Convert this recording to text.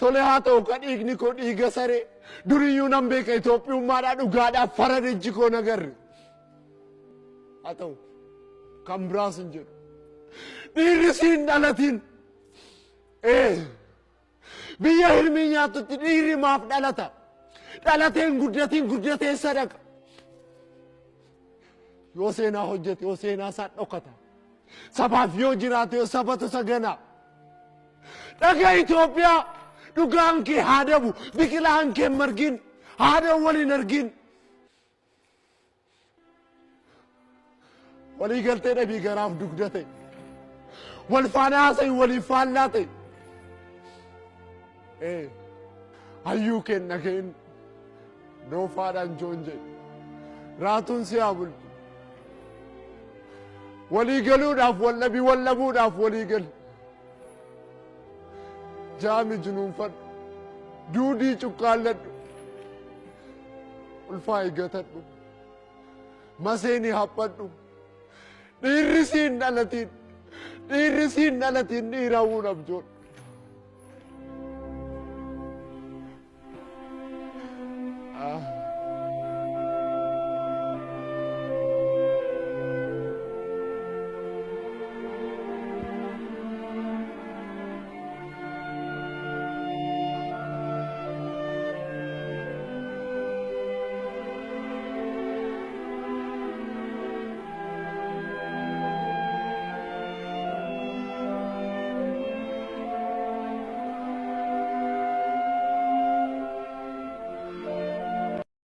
Tole haa ta'u ka dhiigni koo dhiiga saree. Duriyyuu nan beeka Itoophiyummaadhaa dhugaadhaaf farada ijji koo nagarre. Haa ta'u kan biraas hin jedhu. Dhiirri siin dhalatiin. Ee biyya hirmii nyaatutti dhiirri maaf dhalata? Dhalateen guddatiin guddatee sadaqa. Yoo seenaa hojjete yoo seenaa isaa dhokata. Sabaaf yoo jiraate yoo sabatu sagana. Dhaga Itoophiyaa, dhugaan kee haa dabu, biqilaan kee hin margin, haadha waliin argin. Walii galtee dhabii garaaf dugda ta'e. Wal faana haasa'i waliif faallaa ta'e. Ee, hayyuu kee hin dhaga'in, doofaadhaan joon jedhe. Raatuun si haa bulchu. Walii galuudhaaf wal dhabii, wal dhabuudhaaf walii gali. Jaami junuunfadhu. Duudii cuqqaalladhu. Ulfaa'i gatadhu. Maseeni haphadhu. Dhiirri siin dhalatiin. Dhiirri siin dhalatiin dhiiraawuun abjoodhu.